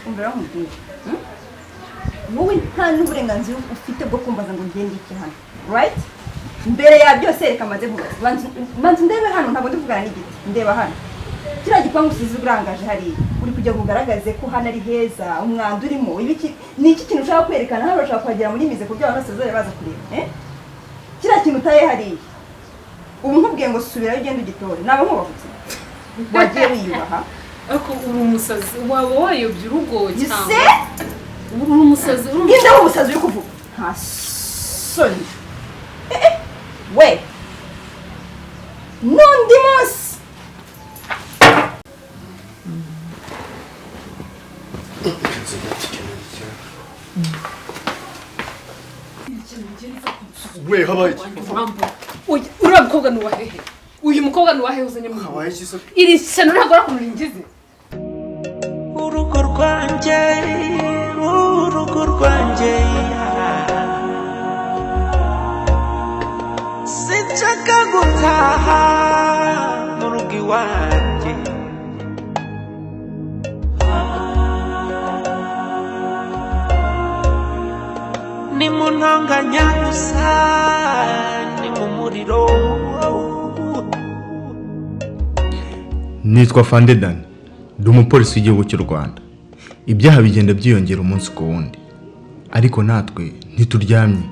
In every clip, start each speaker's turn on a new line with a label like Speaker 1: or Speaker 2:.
Speaker 1: Umva nkubwire, Wowe nta n'uburenganzira ufite bwo kumbaza ngo ngende iki hano, right? Mbere ya byose reka maze nkubaze. Banza ndebe hano, ntabwo ndivugana n'igiti. Ndeba hano, kiriya gipangu usize urangaje hariya, uri kujya ngo ugaragaze ko hano ari heza, umwanda urimo ibiki? Ni iki kintu ushaka kwerekana hano? Urashaka kuhagera muri mize ku buryo abantu bose bazajya baza kureba, eh? Kiriya kintu utaye hariya, ubu nkubwiye ngo subirayo ugende ugitore, naba nkubahutse? Wagiye wiyubaha.
Speaker 2: Ariko uri umusazi, waba wayobye urugo
Speaker 1: You
Speaker 2: cyangwa
Speaker 1: see?
Speaker 2: Uri umusazi, uri
Speaker 1: Ninde w'umusazi uri kuvuga? Nta soni. Eh, eh, we n'undi munsi.
Speaker 3: We, habaye iki?
Speaker 2: Oya, uriya mukobwa ni uwahehe? Uyu mukobwa ni uwahehe uzanye mu rugo?
Speaker 3: Habaye iki se?
Speaker 2: Iri shyano ntabwo ari ukuntu ringize.
Speaker 4: Urugo rwanjye, urugo rwanjye, sinshaka gutaha mu rugo iwanjye. Ni mu ntonganya gusa, ni mu muriro.
Speaker 5: Nitwa Fandedani, ndi umupolisi w'igihugu cy'u Rwanda. Ibyaha bigenda byiyongera umunsi ku wundi, ariko natwe ntituryamye.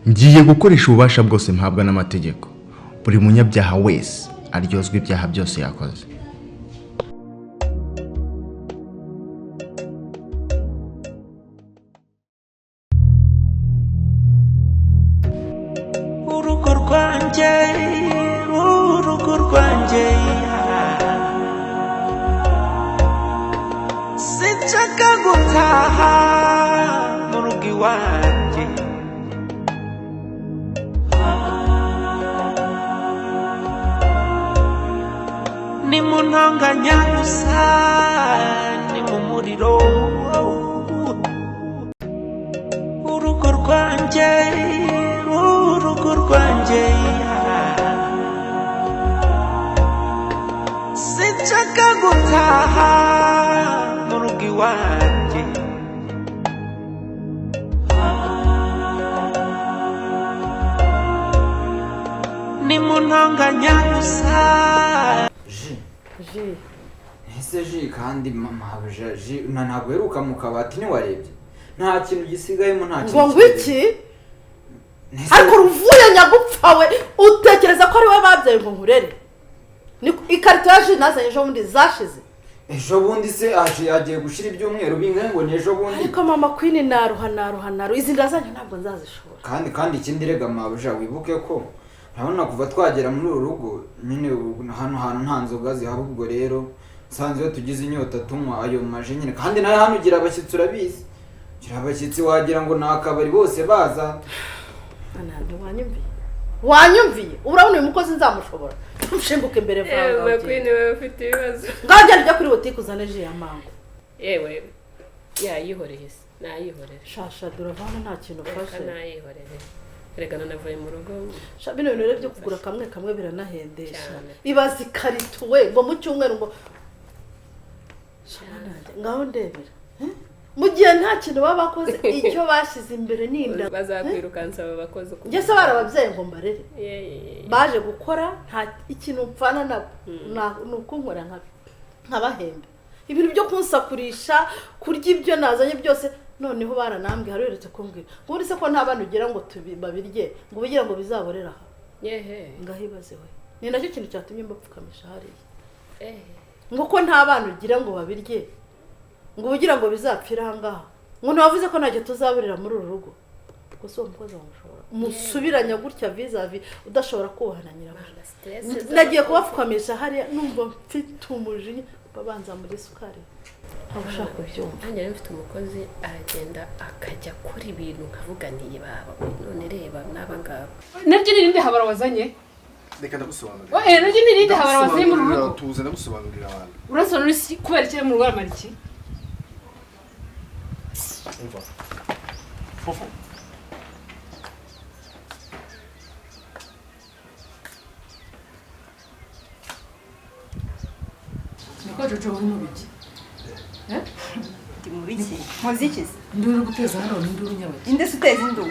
Speaker 5: Ngiye gukoresha ububasha bwose mpabwa n'amategeko, buri munyabyaha wese aryozwa ibyaha byose yakoze.
Speaker 4: Urugo rwanjye, urugo rwanjye, sinshaka gutaha mu rugo iwanjye. Ni mu ntonganya gusa, ni mu muriro. Urugo rwanjye, urugo rwanjye, sinshaka gutaha mu rugo iwanjye. Ni mu ntonganya gusa.
Speaker 6: Ji.
Speaker 7: Ji.
Speaker 6: Ese ji kandi mama ji na ntabwo uheruka mu kabati, ntiwarebye nta kintu gisigayemo, nta kintu
Speaker 7: Ngo ngwiki?
Speaker 6: Ese-
Speaker 7: Ariko uruvuye nyagupfa we, utekereza ko ari we babyaye ngo nkurere? Ni ikarito ya ji nazanye ejo bundi zashize.
Speaker 6: Ejo bundi se aje agiye gushira ibyumweru bingahe ngo ni ejo bundi?
Speaker 7: Ariko mama Queen, naruha, naruha, naruha, izi ndazanye ntabwo nzazishobora.
Speaker 6: Kandi ikindi rega mabuja, wibuke ko urabona kuva twagera muri uru rugo nyine ubu hano hantu nta nzoga zihaba. Ubwo rero nsanze iyo tugize inyota tunywa ayo maji nyine, kandi nawe hano ugira abashyitsi, urabizi, ugira abashyitsi wagira ngo ni akabari, bose baza.
Speaker 7: Ntabwo wanyumviye, wanyumviye? Urabona uyu mukozi nzamushobora? Nshinguka imbere.
Speaker 2: Yewe.
Speaker 7: Vanga.
Speaker 2: Queen, wewe ufite ibibazo.
Speaker 7: Ngaho genda ujya kuri butike uzane ji ya mango.
Speaker 2: Yewe, yayihoreye se, nayihorere.
Speaker 7: Shasha duravana, nta kintu
Speaker 2: Reka.
Speaker 7: ufashe.
Speaker 2: Nayihorere reka, nanavuye mu rugo.
Speaker 7: Sha, bino bintu rero byo kugura kamwe kamwe biranahendesha.
Speaker 2: Cyane.
Speaker 7: Ibaza ikarito we, ngo mu cyumweru ngo. Sha mwana wanjye, ngaho ndebera. Eh? Mu gihe nta kintu baba bakoze, icyo bashyize imbere ni inda.
Speaker 2: Bazakwirukansa aba bakozi uko.
Speaker 7: Njye se barababyaye ngo mbarere?
Speaker 2: Ye.
Speaker 7: Baje gukora, nta ikintu mpfana nabo. Ni ukunkora nkabahemba, ibintu byo kunsakurisha, kurya ibyo nazanye byose. Noneho baranambwiye, hari uherutse kumbwira ngo ubundi se ko nta bana ugira ngo babirye, ngo ugira ngo bizaborere aha?
Speaker 2: Yehe.
Speaker 7: Ngaho ibaze we, ni nacyo kintu cyatumye mbapfukamisha hariya.
Speaker 2: Eh.
Speaker 7: Ngo ko nta bana ugira ngo babirye, ngo ugira ngo bizapfire aha ngaha, ngo ntiwavuze ko ntacyo tuzaburira muri uru rugo? Gusa uwo mukozi wamushobora musubiranya gutya vis-à-vis udashobora kubaha na nyirabuja.
Speaker 2: Stress.
Speaker 7: Nagiye kubapfukamisha hariya numva mfite umujinya, babanza muri sukari, ntabwo ushaka kubyumva.
Speaker 2: Nanjye rero mfite umukozi, aragenda akajya akora ibintu nkavuga nti baba, none reba n'aba ngaba. Naryo ni irindi habara wazanye?
Speaker 3: Reka ndagusobanurira.
Speaker 2: Oye, naryo ni irindi habara wazanye muri uru rugo.
Speaker 3: Tuze ndagusobanurira abantu.
Speaker 2: Urasobanura iki? Kubera iki mu rugo aramara iki?
Speaker 3: Umva fofo.
Speaker 2: Niko Jojo, uri mu biki? Eh?
Speaker 1: Ndi mu biki? Nkoze iki se?
Speaker 8: Induru uri guteza hano ni induru nyabaki?
Speaker 1: Inde se uteza induru?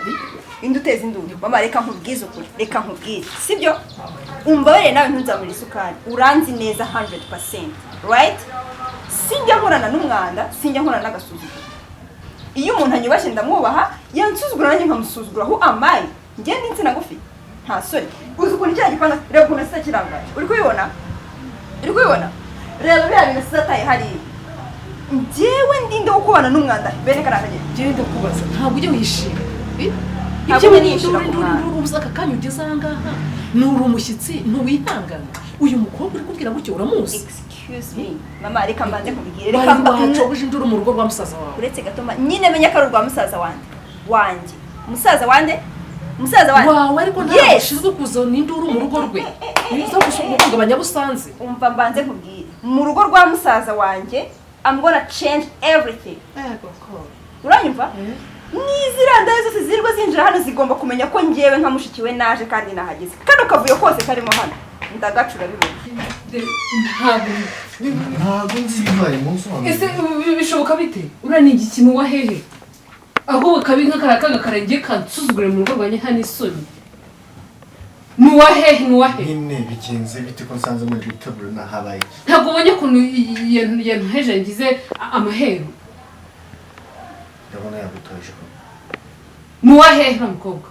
Speaker 1: Inde uteza induru? Mama, reka nkubwize ukuri, reka nkubwire, sibyo? Umbabarire nawe ntunzamure isukari. Uranzi neza 100%, right? Sinjya nkorana n'umwanda, sinjya nkorana n'agasuzuguro. Iyo umuntu anyubashye ndamwubaha, yansuzugura nanjye nkamusuzugura. Who am I? Njye ndi insina ngufi, nta soni. Uzi ukuntu kiriya gipanga, reba ukuntu sisa kirangaje, uri kubibona? Uri kubibona? Reba biriya bintu sisa ataye hariya. Njyewe ndinde wo kubana n'umwanda bene kariya kageni?
Speaker 8: Njyewe ndakubaza, ntabwo ujya wishima? Eh?
Speaker 1: Ntabwo
Speaker 8: Ibyo
Speaker 1: njya
Speaker 8: ni
Speaker 1: nishira
Speaker 8: induru,
Speaker 1: ku
Speaker 8: induru,
Speaker 1: mwana.
Speaker 8: induru. Ubuze aka kanya ugeze aha ngaha, nturi umushyitsi, ntiwihangana. Uyu mukobwa uri kubwira gutyo uramuzi?
Speaker 1: Excuse me, mama, reka mbanze nkubwire, reka
Speaker 8: Wari
Speaker 1: mba
Speaker 8: wacogoje induru mu rugo rwa musaza wawe.
Speaker 1: Uretse gato nyine menya ko ari urwa musaza wanjye, musaza wanjye, musaza wanjye.
Speaker 8: Wawe, ariko ntabwo
Speaker 1: Yes.
Speaker 8: ushinzwe kuzana induru mu rugo rwe, uza guhungabanya busanze.
Speaker 1: Umva mbanze nkubwire, mu rugo rwa musaza wanjye I'm gonna change everything, uranyumva? N'iziriya zose zirirwa zinjira hano zigomba kumenya ko ngewe nka mushiki we naje kandi nahageze. Kano kavuyo kose karimo hano ndagacura, bibona.
Speaker 2: Ntabwo
Speaker 3: Ntabwo nzi ibibaye, munsobanurire.
Speaker 2: Ese ubu bishoboka bite? Uriya ni igikino wa hehe? Ahubwo kabi nk'akariya k'agakarenge kansuzugure mu rugo rwanjye, nta n'isoni. Ni uwa hehe? Ni uwa hehe?
Speaker 3: Nyine bigenze bite ko nsanze muri gutegura? Nahabaye iki?
Speaker 2: Ntabwo ubonye ukuntu yantuheje, ngize amaheru?
Speaker 3: Ndabona yagutoje koko.
Speaker 2: Ni uwa hehe uriya mukobwa?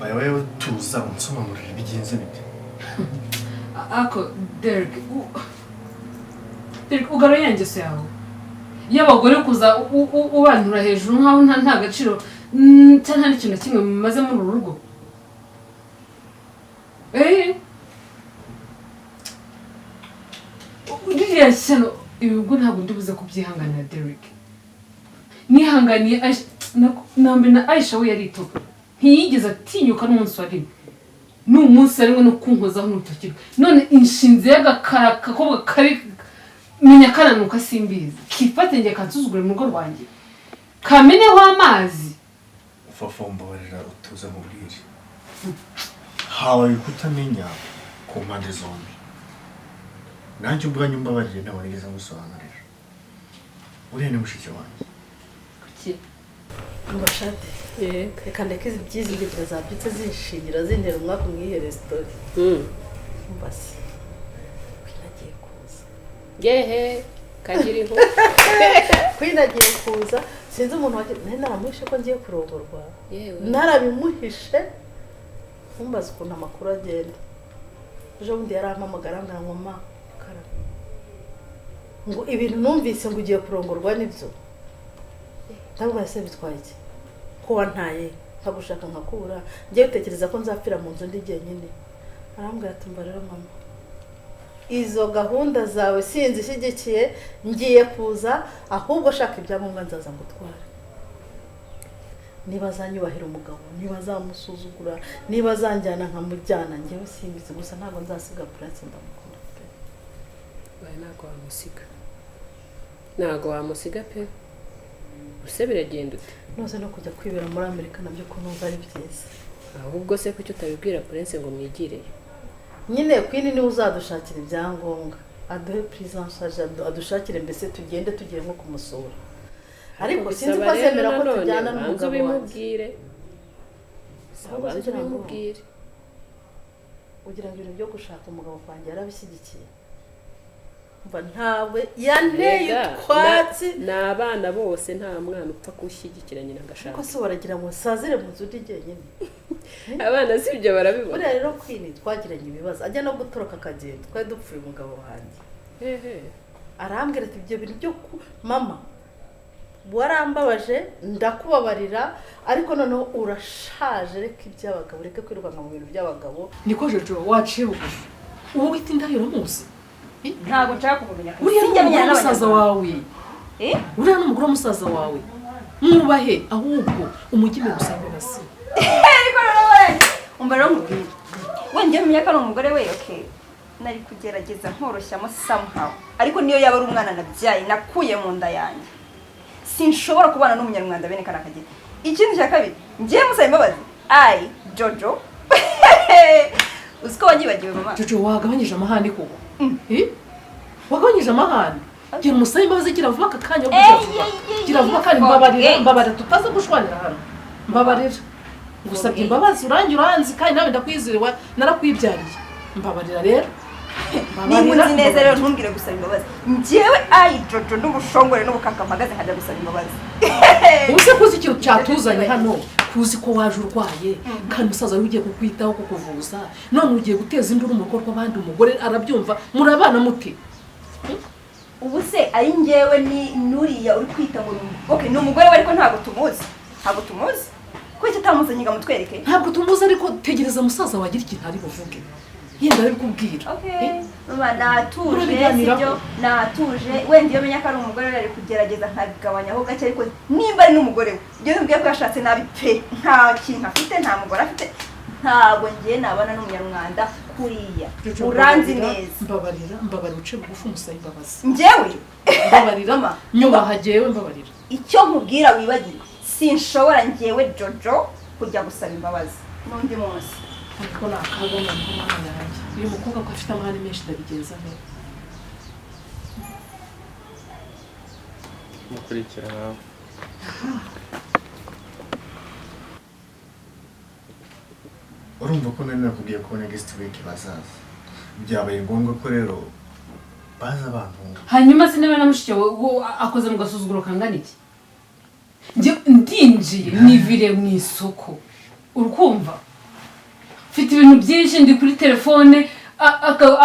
Speaker 3: Baye wowe tuza unsobanurire, bigenze bite?
Speaker 2: Ako Derek, Derek, ugaruye ya ngeso yawe y'abagore, kuza ubantura hejuru nk'aho nta gaciro, cyangwa nta n'ikintu na kimwe mumaze muri uru rugo. Ririya shyano, ibi ubwo ntabwo ndibuze kubyihanganira. Derek, nihanganiye nambe na Aisha we yaritoka, ntiyigeze atinyuka n'umunsi wa rimwe, n'umunsi rimwe no kunkozaho n'urutoki rwe. None inshinzi y'agakara kakobwa kabi, menya kananuka simbizi, kifate njye kansuzugure mu rugo rwanjye, kameneho amazi.
Speaker 3: Fofo, mbabarira utuze mubwire. Habaye kutamenya ku mpande zombi. Nanjye ubwanyu mbabarire, ntabwo nigeze ngusobanurira. Uriya ni mushiki wanjye.
Speaker 2: Kuki?
Speaker 7: Ngo shate, reka ndeke izi byizigirira zabyutse zinshingira, zintera umwaka mwihe resitora. Umva se, Queen agiye kuza.
Speaker 2: Yehe, kagira inkuru!
Speaker 7: Queen agiye kuza. Sinzi umuntu wagiye, nari naramuhishe ko ngiye kurongorwa.
Speaker 2: Yewe!
Speaker 7: Narabimuhishe. Ntumbaze ukuntu amakuru agenda. Ejo bundi yarampamagara, ambwira ngo: "Ma karame," ngo, "ibintu numvise ngo ugiye kurongorwa nibyo?" Ndabwo se bitwaye iki ko wantaye nkagushaka nkakubura, ngiye gutekereza ko nzapfira mu nzu ndi jyenyine? Arambwira ati: "Mba rero mama, izo gahunda zawe sinzishyigikiye. Ngiye kuza, ahubwo shaka ibyangombwa nzaza ngutware." Niba azanyubahira umugabo, niba azamusuzugura, niba azanjyana nkamujyana, njyewe simbizi. Gusa ntabwo nzasiga Prince, ndamukunda pe.
Speaker 2: Oya, ntabwo wamusiga, ntabwo wamusiga pe. Use biragenda ute?
Speaker 7: Nose no kujya kwibera muri Amerika nabyo ko numva ari byiza.
Speaker 2: Ahubwo se kuki utabibwira Prince ngo mwigireyo?
Speaker 7: Nyine Queen niwe uzadushakira ibyangombwa, aduhe prise en charge, adushakire mbese tugende, tugiye nko kumusura. Ariko sinzi ko
Speaker 2: Bisaba rero
Speaker 7: azemera ko
Speaker 2: nanone
Speaker 7: tujyana
Speaker 2: banza
Speaker 7: n'umugabo wanjye.
Speaker 2: ubimubwire.
Speaker 7: Ahubwo
Speaker 2: Banza
Speaker 7: kugira ngo
Speaker 2: ubimubwire.
Speaker 7: Ugira ngo ibintu byo gushaka umugabo kwanjye yarabishyigikiye? Mva, ntabwo yanteye
Speaker 2: Erega,
Speaker 7: utwatsi.
Speaker 2: Ni abana bose, nta mwana upfa gushyigikira nyina agashaka.
Speaker 7: Ariko se waragira ngo nsazire mu nzu ndi jyenyine?
Speaker 2: Abana si ibyo barabibona.
Speaker 7: Buriya rero Queen twagiranye ibibazo, ajya no gutoroka akagenda, twari dupfuye umugabo wanjye.
Speaker 2: Hehe?
Speaker 7: Arambwira ati: "Ibyo bintu byo ku mama, warambabaje ndakubabarira, ariko noneho urashaje, reka iby'abagabo, reka kwirukanka mu bintu by'abagabo."
Speaker 8: Niko Jojo, waciye bugufi. Uwo wita indaya uramuzi?
Speaker 1: Ntabwo nshaka kumumenya.
Speaker 8: Uriya ni
Speaker 1: Sinjya
Speaker 8: umugore
Speaker 1: menyana
Speaker 8: wa musaza
Speaker 1: n'Abanyarwanda.
Speaker 8: wawe.
Speaker 1: Eh?
Speaker 8: Uriya ni umugore wa musaza wawe, mwubahe. Ahubwo umugime gusaba imbabazi.
Speaker 1: Ariko noneho barangije. Umva rero nkubwire, wenda iyo menya ko ari umugore we, okay, nari kugerageza nkoroshyamo somehow. Ariko niyo yaba ari umwana nabyaye, nakuye mu nda yanjye, sinshobora kubana n'umunyarwanda bene kariya kageni. Ikindi cya kabiri, ngiye musaba imbabazi, ayi Jojo, uzi ko wanyibagiwe mama?
Speaker 8: Jojo, wagabanyije amahane koko? Eh? Wagabanyije amahane. Gira umusabe imbabazi, gira vuba aka kanya, gira vuba, gira vuba kandi mbabarira, mbabarira tutaza gushwanira hano, mbabarira, ngusabye imbabazi, urangi uranzi kandi nawe ndakwizeye, narakwibyariye, mbabarira rero.
Speaker 1: Niba unzi neza rero ntumbwire gusaba imbabazi. Njyewe ayi Jojo n'ubushongore n'ubukaka mpagaze nkajya gusaba imbabazi?
Speaker 8: Ubu se kuzi ikintu cyatuzanye hano, kuzi ko waje urwaye kandi umusaza wawe ugiye kukwitaho, kukuvuza, none ugiye guteza induru mu rugo rw'abandi, umugore arabyumva, murabana mute?
Speaker 1: Ubu se ari njyewe ni nuriya uri kwita ngo okay, ni umugore we, ariko ntabwo tumuzi, ntabwo tumuzi. Kuki utamuzanye ngo amutwereke?
Speaker 8: Ntabwo tumuzi, ariko tegereza musaza wagira ikintu ari buvuge, yenda ari kubwira.
Speaker 1: Okay mama, natuje.
Speaker 8: Murabiganiraho.
Speaker 1: Sibyo, natuje. Wenda iyo menya ko ari umugore we ari kugerageza nkagabanyaho gake, ariko nimba ari n'umugore we, ibyo nubwiye ko yashatse nabi pe, nta kintu afite, nta mugore afite, ntabwo ngiye nabana n'umunyarwanda kuriya.
Speaker 8: Jojo,
Speaker 1: uranzi
Speaker 8: mbabarira,
Speaker 1: neza.
Speaker 8: Mbabarira, mbabarira, uce bugufi umusabe imbabazi.
Speaker 1: Njyewe?
Speaker 8: Mbabarira.
Speaker 1: Mama.
Speaker 8: Nyubaha jyewe, mbabarira.
Speaker 1: Icyo nkubwira wibagirwe, sinshobora njyewe Jojo kujya gusaba imbabazi n'undi munsi.
Speaker 8: Ariko ni akaga noneho, mwana yanjye, uyu mukobwa ko afite amahane menshi, ndabigenza nte?
Speaker 9: Mukurikira nawe.
Speaker 3: Urumva ko nari nakubwiye ko next week bazaza, byabaye ngombwa ko rero baza bantunga.
Speaker 2: Hanyuma se niba na mushiki wawe wo akoze mu gasuzuguro kangana iki? Njye ndinjiye nivire mu isoko, urukumva mfite ibintu byinshi, ndi kuri telefone,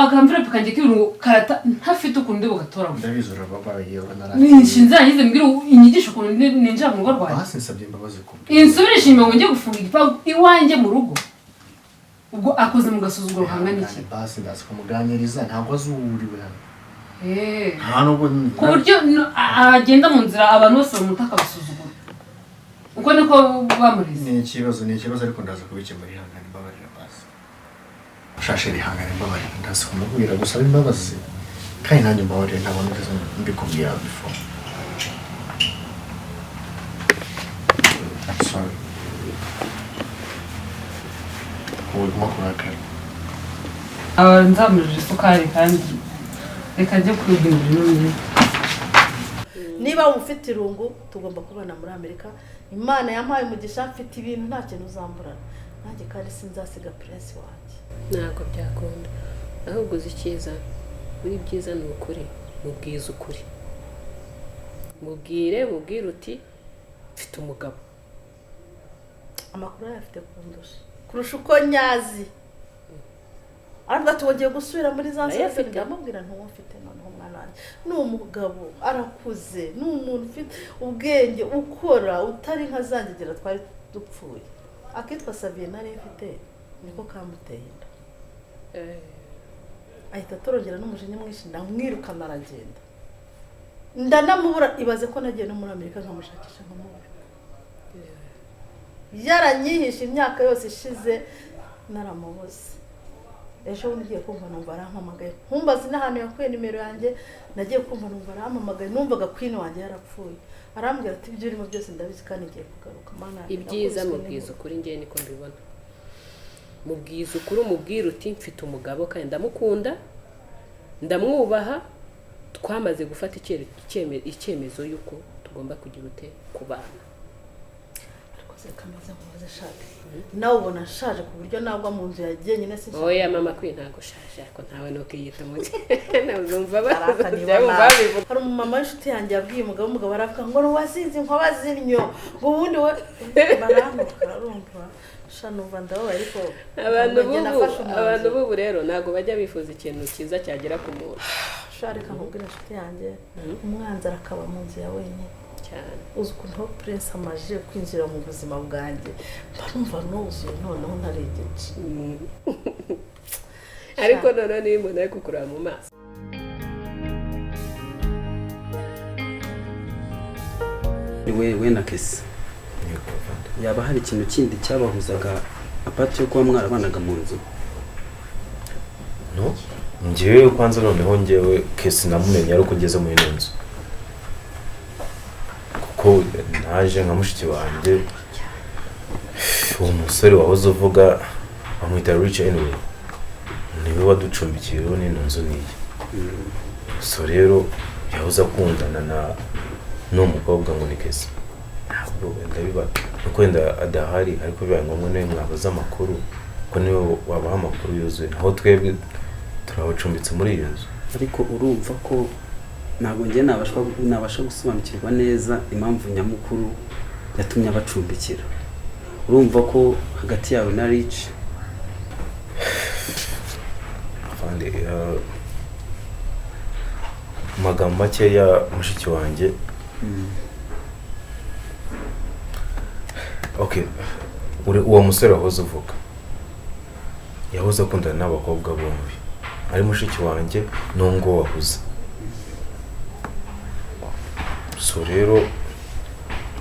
Speaker 2: akamvirope kanjye k'ibirungo karata, ntafite ukuntu ndi bugatoramo.
Speaker 3: Ndabizi, urababaye, uranarakiye.
Speaker 2: Nishinze yangize mbwira inyigisho ukuntu ninjira mu rugo rwanjye.
Speaker 3: Basi nsabye imbabazi kubwe.
Speaker 2: Insubirisha inyuma ngo njye gufunga igipangu iwanjye mu rugo, ubwo akoze mu gasuzuguro kangana iki?
Speaker 3: Basi ndaza kumuganiriza, ntabwo azi uwo uriwe hano. Nta nubwo
Speaker 2: Ku buryo agenda mu nzira abantu bose bamuta akabasuzugura, uko niko bamurize.
Speaker 3: Ni ikibazo, ni ikibazo, ariko ndaza kubikemura. Ihangane, mbabarira basi. Shashe, ihangane, mbabarira, ndaza kumubwira gusaba imbabazi, kandi nanjye mbabarira, ntabwo nigeze mbikubwira before. I'm sorry. Wiguma kurakara.
Speaker 2: Aba nzamujije isukari, kandi reka njye kwihindura ino myenda.
Speaker 7: Niba wumva ufite irungu, tugomba kubana muri Amerika. Imana yampaye umugisha, mfite ibintu, nta kintu uzamburana nanjye, kandi sinzasiga Prince wanjye.
Speaker 10: Ntabwo byakunda. Ahubwo uzi icyiza, buri byiza ni ukuri, mubwize ukuri, mubwire, mubwire uti mfite umugabo.
Speaker 7: Amakuru ayafite kundusha, kurusha uko nyazi. Aravuga ati wongeye gusubira muri za nsozi.
Speaker 10: Arayafite.
Speaker 7: Ndamubwira ntuwo mfite noneho, umwana wanjye ni umugabo, arakuze, ni umuntu ufite ubwenge, ukora, utari nka zangegera twari dupfuye. Akitwa Saviye nari mfite niko kamuteye inda, ahita atorongera n'umujinya mwinshi, ndamwirukana aragenda, ndanamubura. Ibaze ko nagiye no muri Amerika nkamushakisha nkamubura, yaranyihishe imyaka yose ishize, naramubuze. Ejo bundi ngiye kumva numva arampamagaye, nkumbaze n'ahantu yakuye nimero yanjye. Nagiye kumva numva arampamagaye, numvaga queen wanjye yarapfuye. Arambwira ati ibyo urimo byose ndabizi kandi ngiye kugaruka. Mana yanjye,
Speaker 10: Ibyiza
Speaker 7: nakubiswe
Speaker 10: mubwiza
Speaker 7: n'inkuba.
Speaker 10: ukuri, ngewe niko mbibona. Mubwiza ukuri, umubwire uti mfite umugabo kandi ndamukunda, ndamwubaha, twamaze gufata icyemezo y'uko tugomba kugira ute kubana.
Speaker 7: Ariko se kameze nkubaze, shaka nawe ubona nshaje ku buryo nagwa mu nzu yagiye nyine sinshaka?
Speaker 10: Oya mama kwi, ntabwo ushaje, ariko ntawe nukiyita mu ntabwo
Speaker 7: Araka niba
Speaker 10: bumva
Speaker 7: nabi.
Speaker 10: babivuga.
Speaker 7: Hari umumama w'inshuti yanjye yabwiye umugabo, umugabo aravuga ngo wasinze inkoba zinnyo, ngo ubundi we barantuka. Urumva sha, numva ndababaye, ariko
Speaker 10: Abantu
Speaker 7: njye
Speaker 10: bubu
Speaker 7: nafashe umwanzuro.
Speaker 10: Abantu bubu rero ntabwo bajya bifuza ikintu cyiza cyagera ku muntu.
Speaker 7: Sha, reka nkubwire inshuti yanjye, umwanzi arakaba mu nzu ya wenyine.
Speaker 10: Cyane.
Speaker 7: Uzi ukuntu aho Prince amaze kwinjira mu buzima bwanjye, mba numva nuzuye noneho ntari igice.
Speaker 10: Ariko noneho niyo umuntu ari kukureba mu maso.
Speaker 11: We na Kesi, yaba hari ikintu kindi cyabahuzaga apart yo kuba mwarabanaga mu nzu?
Speaker 12: No, njyewe kwanza noneho njyewe Kesi namumenye ari uko ngeze muri ino nzu, kuko naje nka mushiki wanjye. Uwo musore wahoze uvuga bamwita Rich, anyway niwe waducumbikiye rero n'ino nzu niye. So rero Yahoze akundana na n'uwo mukobwa ngo ni Kesi. Ntabwo wenda biba nuko wenda adahari, ariko bibaye ngombwa niwe mwabaza amakuru, ko niwe wabaha amakuru yuzuye. Naho twebwe turabacumbitse muri iyo nzu.
Speaker 11: Ariko urumva ko ntabwo njye nabasha gusobanukirwa neza impamvu nyamukuru yatumye abacumbikira. Urumva ko hagati yawe na Rich
Speaker 12: Afande, mu magambo makeya mushiki wanjye, okay, uwo musore wahoze uvuga yahoze akundana n'abakobwa bombi, ari mushiki wanjye n'uwo wahoze. So rero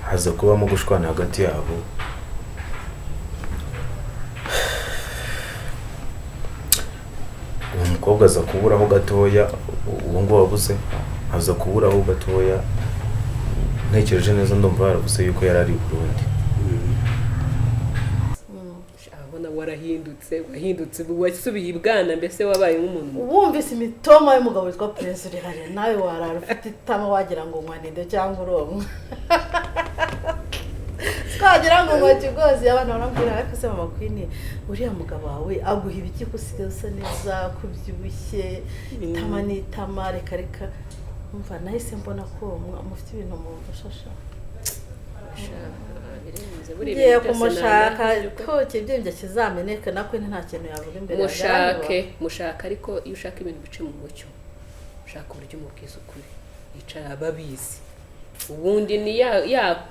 Speaker 12: haza kubamo gushwana hagati yabo. Uwo mukobwa aza kuburaho gatoya, uwo ngo wabuze aza kuburaho gatoya. Ntekereje neza ndumva baravuze yuko yari ari i Burundi.
Speaker 10: Abona warahindutse, wahindutse wasubiye ibwana, mbese wabaye nk'umuntu.
Speaker 7: Wumvise imitoma y'umugabo witwa Prince uri hariya, nawe warara ufite itama wagira ngo nywa ninde cyangwa uronka. Twagira ngo nywa kigozi, abana barambwira ariko se mama Queen, uriya mugabo wawe aguha ibiki ko usigaye usa neza, kubyibushye, itama n'itama, reka reka. Umva nahise mbona ko mufite ibintu mu mfashasha. Ngiye kumushaka toke ibyimbye kizameneka na Queen nta kintu yavuga imbere yanjye.
Speaker 10: Mushake ariko iyo ushaka ibintu bice mu mucyo, ushaka uburyo umubwiza ukuri, yicara ababizi. Ubundi ni ya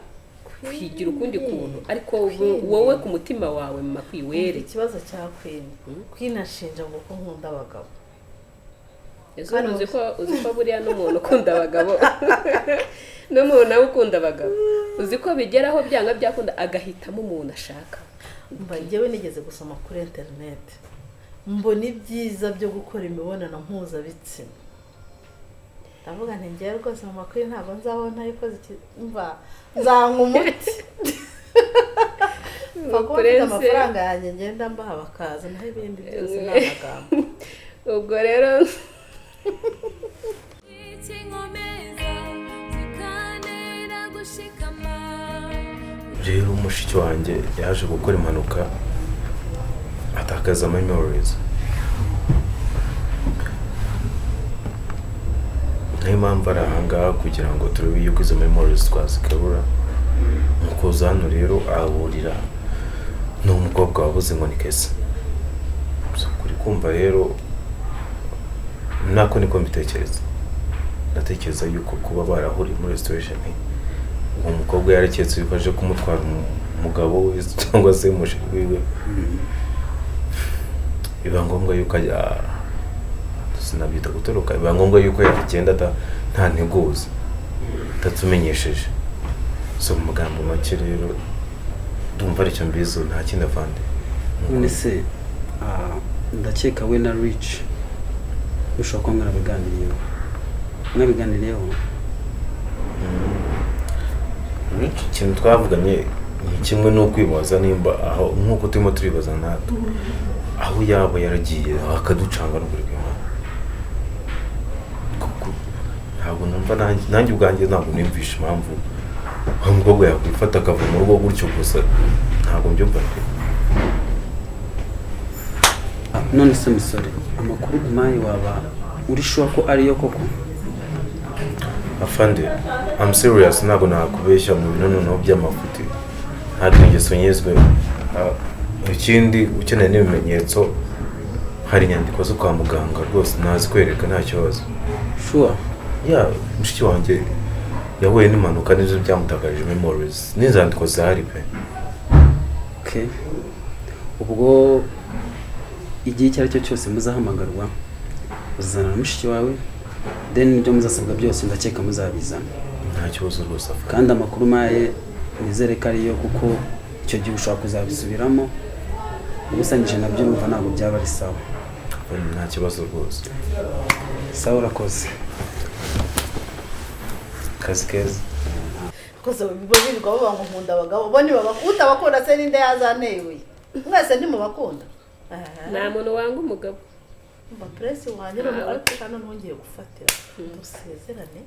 Speaker 10: kwigira ukundi kuntu, ariko wowe ku mutima wawe mama kwiwere.
Speaker 7: Ikibazo cya Queen, Queen ashinja ngo ko nkunda abagabo.
Speaker 10: Uzi ko buriya n'umuntu ukunda abagabo n'umuntu nawe ukunda abagabo, uzi ko bigeraho byanga byakunda agahitamo umuntu ashaka.
Speaker 7: Mba njyewe nigeze gusoma kuri internet mbona ibyiza byo gukora imibonano mpuzabitsina, ndavuga nti njyewe rwose mama Queen ntabwo nzabona ariko mva nzanywa umuti. Mva kuba mfite amafaranga yanjye ngenda mbaha bakaza, naho ibindi byose ni amagambo.
Speaker 10: Ubwo rero
Speaker 12: rero mushiki wanjye yaje gukora impanuka atakaza memories. Niyo mpamvu ari ahangaha kugira ngo turebe yuko izo memories twazikabura. Mu kuza hano rero ahurira n'umukobwa wabuze ngo ni Kesi. Kuri kumva rero nako niko mbitekereza, ndatekereza yuko kuba barahuriye muri restoration, uwo mukobwa yareketse yuko aje kumutwara umugabo we cyangwa se mushiki wiwe, biba ngombwa yuko ajya, sinabyita gutoroka, biba ngombwa yuko yagenda nta nteguza atatumenyesheje. So mu magambo make rero ndumva aricyo mbizo, nta kindi avande.
Speaker 11: None se ndakeka we na Rich ushobora kuba mwarabiganiriyeho?
Speaker 12: Rich ikintu twavuganye ni kimwe no kwibaza nimba aho nk'uko turimo turibaza natwe aho yaba yaragiye akaducanga no kuri Imana. Kuko ntabwo numva nanjye ubwanjye ntabwo nimvisha impamvu uwo mukobwa yakwifata akava mu rugo gutyo gusa, ntabwo mbyumva pe.
Speaker 11: None se musore, amakuru umpaye waba uri sure ko ariyo koko?
Speaker 12: Afande, I'm serious, ntabwo nakubeshya mu bintu noneho by'amafuti, ntabwo ingeso nyizwe. Ikindi ukeneye n'ibimenyetso, hari inyandiko zo kwa muganga rwose nazikwereka nta kibazo.
Speaker 11: Sure?
Speaker 12: Ya, mushiki wanjye yahuye n'impanuka nizo byamutakarije memories, n'inzandiko zahari pe.
Speaker 11: Okay. Ubwo igihe icyo ari cyo cyose muzahamagarwa uzana na mushiki wawe, then ibyo muzasabwa byose ndakeka muzabizana.
Speaker 12: Nta kibazo rwose afite.
Speaker 11: Kandi amakuru maye nizere ko ariyo, kuko icyo gihe ushobora kuzabisubiramo ubusangije nabyo urumva ntabwo byaba ari sawa.
Speaker 12: Nta kibazo rwose.
Speaker 11: Sawa, urakoze.
Speaker 12: Kazi keza.
Speaker 7: Koze birirwa bavuga ngo nkunda abagabo, bo ntibabakunda, bakunda se ninde yazanteye ibuye? Mwese ntimubakunda.
Speaker 10: Nta muntu wanga umugabo.
Speaker 7: Umva Prince wanjye noneho, ariko hano ntongeye gufatira, dusezerane,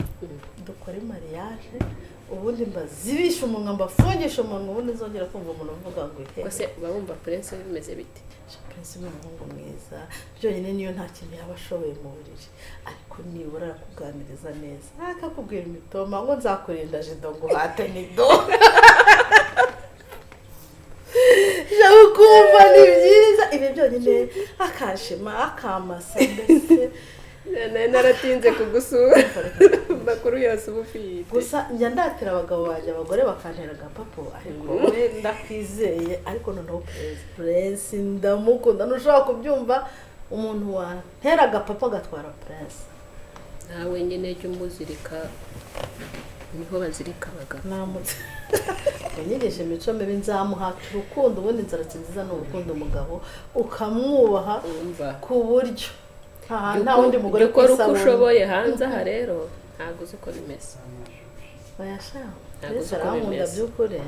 Speaker 7: dukore mariage, ubundi mbazibishe umunwa, mbafungishe umunwa, ubundi nzongera kumva umuntu uvuga ngo ihe.
Speaker 10: Ubwo se uba wumva Prince bimeze bite?
Speaker 7: Prince ni umuhungu mwiza byonyine, niyo nta kintu yaba ashoboye mu buriri, ariko nibura arakuganiriza neza, akakubwira imitoma ngo nzakurinda jido ngo uhate nido. Ukumva ni byiza ibi byonyine, akashima, akamasa mbese.
Speaker 10: Nari naratinze kugusura, amakuru yose uba ufite.
Speaker 7: Gusa njya ndatira abagabo banjye, abagore bakantera agapapu, ariko we ndakwizeye. Ariko noneho Prince ndamukunda, ntushobora kubyumva, umuntu wantera agapapu agatwara Prince.
Speaker 10: Nawe nyine jya umuzirika, niho bazirika abagabo.
Speaker 7: Namutse yanyigisha imico mibi, nzamuhata urukundo. Ubundi inzara nziza ni urukundo, umugabo ukamwubaha ku buryo nta wundi mugore
Speaker 10: Jya ukora uko ushoboye hanze aha rero, ntabwo uzi uko bimeze.
Speaker 7: Oya sha,
Speaker 10: Ntabwo uzi
Speaker 7: Prince
Speaker 10: uko
Speaker 7: arankunda
Speaker 10: bimeze.
Speaker 7: by'ukuri.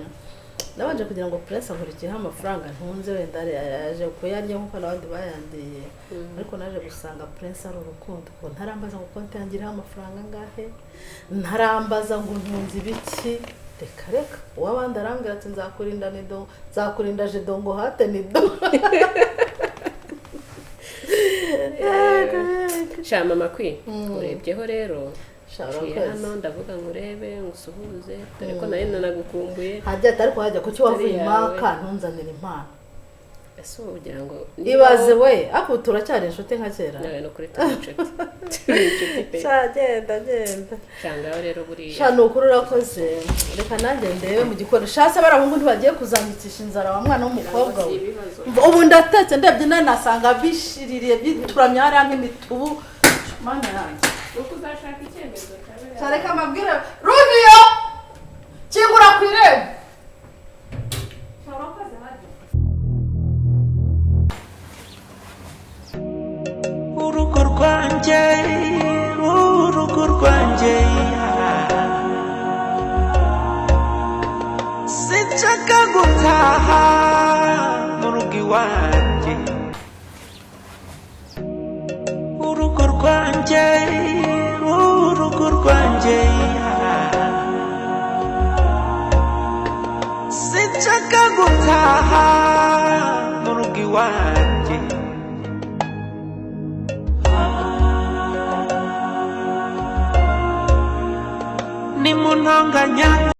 Speaker 7: Nabanje kugira ngo Prince ankurikiyeho amafaranga ntunze, wenda yaje kuyarya nk'uko n'abandi bayandiye, ariko naje gusanga Prince ari urukundo, kuko ntarambaza ngo konti yanjye iriho amafaranga angahe, ntarambaza ngo ntunze ibiki, reka reka. Uw'abandi arambwira ati nzakurinda nido, nzakurinda jido ngo uhate nido.
Speaker 10: Sha mama kwi, urebyeho rero
Speaker 7: Sha,
Speaker 10: nciye
Speaker 7: urakoze.
Speaker 10: hano ndavuga ngo urebe ngusuhuze, dore ko nari nanagukumbuye.
Speaker 7: Hajya ati ariko hajya kuki wavuye
Speaker 10: Story yawe.
Speaker 7: Imaka ntunzanire impano?
Speaker 10: Ese ubu ugira ngo
Speaker 7: Ibaze we, ariko ubu turacyari inshuti nka kera.
Speaker 10: Nawe no kuri turi inshuti, turi inshuti pe.
Speaker 7: Sha, genda genda.
Speaker 10: Sha, ngaho rero buriya.
Speaker 7: Sha, ni ukuri urakoze. Reka nanjye ndebe mu gikoni. Sha, se barabahungu ntibagiye kuzanyikisha inzara wa mwana w'umukobwa we? Ubu ndatetse, ndebye nawe nasanga bishiririye, byituramye hariya nk'imitubu. Mana yanjye!
Speaker 10: Uko uzashaka icyemezo cyawe.
Speaker 7: Sha, reka mbabwire. Rubiyo, kingura ku irembo. Sha, urakoze hajya.
Speaker 4: Urugo rwanjye, urugo rwanjye, sinshaka gutaha mu rugo iwanjye. Urugo rwanjye, urugo rwanjye, sinshaka gutaha mu rugo iwanjye. Ni mu ntonganya.